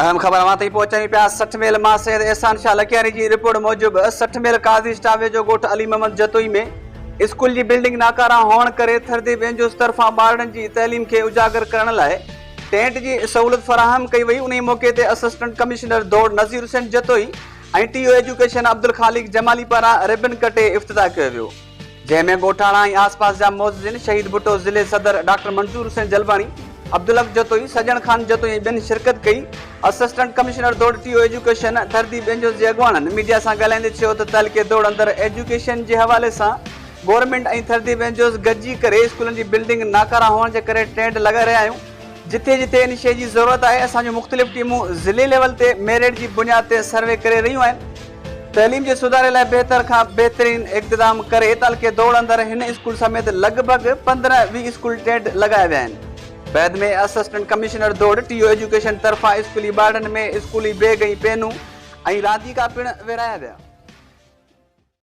اهم خبر اوهان تائين پهچايون پيا 60 ميل مان سيد احسان شاهه لڪياري جي رپورٽ موجب 60 ميل قاضي اسٽاف ويجهو ڳوٺ علي محمد جتوئي ۾ اسڪول جي بلڊنگ ناڪارا هئڻ ڪري ٿرديپ اينجوز طرفان ٻارڙن جي تعليم کي اجاگر ڪرڻ لاء ٽينٽ جي سهولت فراهم ڪئي وئي انهي موقعي تي assistant commissioner Dor Nazir Hussain Jatoi ۽ T O education Abdul Khaliq Jamali پاران ربن ڪٽي افتتاح ڪيو ويو. جنهن ۾ ڳوٺاڻا ۽ آس پاس جا معززين شهيد ڀٽو ضلعي صدر ڊاڪٽر منظور حسين جلباڻي، عبدالحق جتوئي، سڄڻ خان جتوئي ۽ ٻين شرڪت ڪئي. Assistant commissioner Dor T O education Thardeep NGOs جي اڳواڻن ميڊيا سان ڳالهائيندي چيو ته تعلقي دوڙ اندر ايجوڪيشن جي حوالي سان گورنمينٽ ۽ ٿرديپ اينجوز گڏجي ڪري اسڪولن جي بلڊنگ ناڪارا هئڻ جي ڪري ٽينٽ لڳائي رهيا آهيون جتي جتي ان شيء جي ضرورت آهي اسان جون مختلف ٽيمون ضلعي ليول تي ميرٽ جي بنياد تي سروي ڪري رهيون آهن تعليم جي سڌاري لاء بهتر کان بهترين اقتدام ڪري تعلقي دوڙ اندر هن اسڪول سميت لڳ ڀڳ 15 20 اسڪول ٽينٽ لڳايا ويا آهن بعد ۾ assistant commissioner Dor T O education طرفان اسڪولي ٻارڙن ۾ اسڪولي بيگ ۽ پينون ۽ رانديڪا پڻ ورهايا ويا.